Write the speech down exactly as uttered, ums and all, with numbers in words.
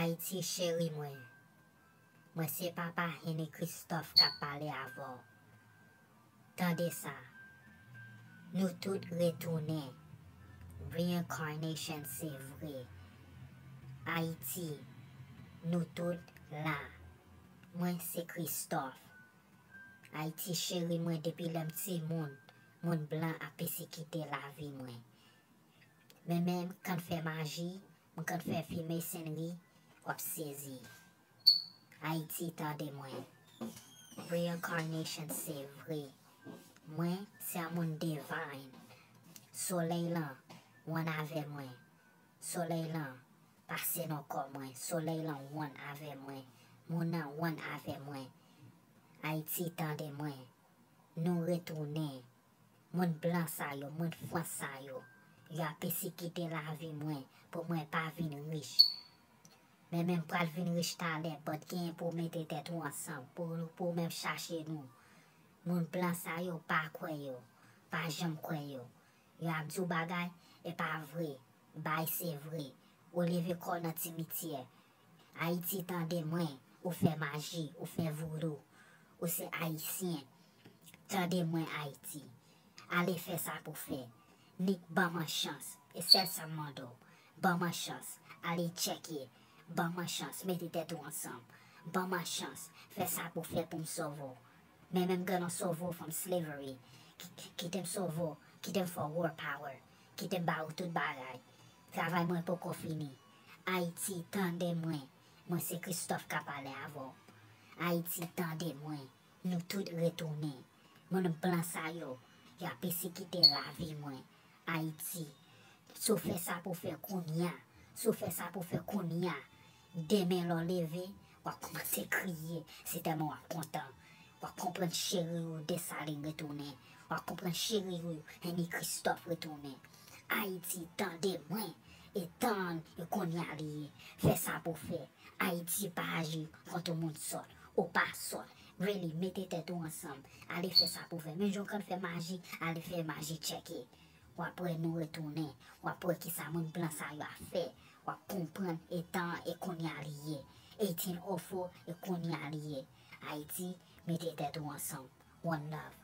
Ayiti cheri mwen, mwen se papa Henry Christophe k ap pale avè w. Tande sa, nou tout retounen. Reincarnation se vre. Ayiti, nou tout la. Mwen se Christophe. Ayiti cheri mwen, depi lè m timoun, moun blan ap pesekite lavi mwen. Men menm kan fè maji, m konn fè Freemasonry, w ap sezi. Ayiti tande mwen. Reincarnation se vre. Mwen se yon moun divine. Solèy lan, w ann avè mwen. Solèy lan pase nan kò mwen. Solèy lan w ann avè mwen. Moun nan w ann avè mwen. Ayiti tande mwen. Nou retounen. Moun blan sa yo, moun Frans sa yo, y ap pesekite lavi mwen pou mwen pa vin rich. Men menm pral vin rich talè, but genyen pou w mete tèt ou ansanm, pou, pou w menm chache nou. Moun blan sa yo pa kwè yo, pa janm kwè yo. Yo ap di w bagay, e pa vre. Bay se vre. Ou leve kò w nan simityè. Ayiti tande mwen, ou fè maji, ou fè voudou. Ou se ayisyen. Tande mwen Ayiti. Ale fè sa pou fè. Nik ban mwen chans. E sèl sa m mande w. Ban mwen chans. Ale tcheke. Ban mwen chans. Mete tèt ou ansanm. Ban mwen chans. Fè sa pou fè pou m sove w. Men menm grann an sove w from slavery. Ki- ki- Kite m sove w. Kite m fè w world power. Kite m ba ou tout bagay. Travay mwen poko fini. Ayiti, tande mwen. Mwen se Christophe k ap pale avè w. Ayiti, tande mwen. Nou tout retounen. Moun blan sa yo, y ap pesekite lavi mwen. Ayiti, si w fè sa pou w fè kounye a, si w fè sa pou w fè kounye a, demen lè w leve, w ap kòmanse kriye, se tèlman w ap kontan. W ap konprann cheri w Desalin retounen. W ap konprann cheri w Henry Christophe retounen. Ayiti, tande mwen, e tann e kounye a li ye. Fè sa pou w fè. Ayiti pa aji kont yon moun sòt. Ou pa sòt. Really, mete tèt ou ansanm. Ale fè sa pou w fè. Menm jan w konn fè maji, ale fè maji tcheke. W ap wè nou retounen. W ap wè kisa moun blan sa yo ap fè. W ap konprann e tan e kounye a li ye. Eighteen oh four e kounye a li ye. Ayiti, mete tèt ou ansanm. One love.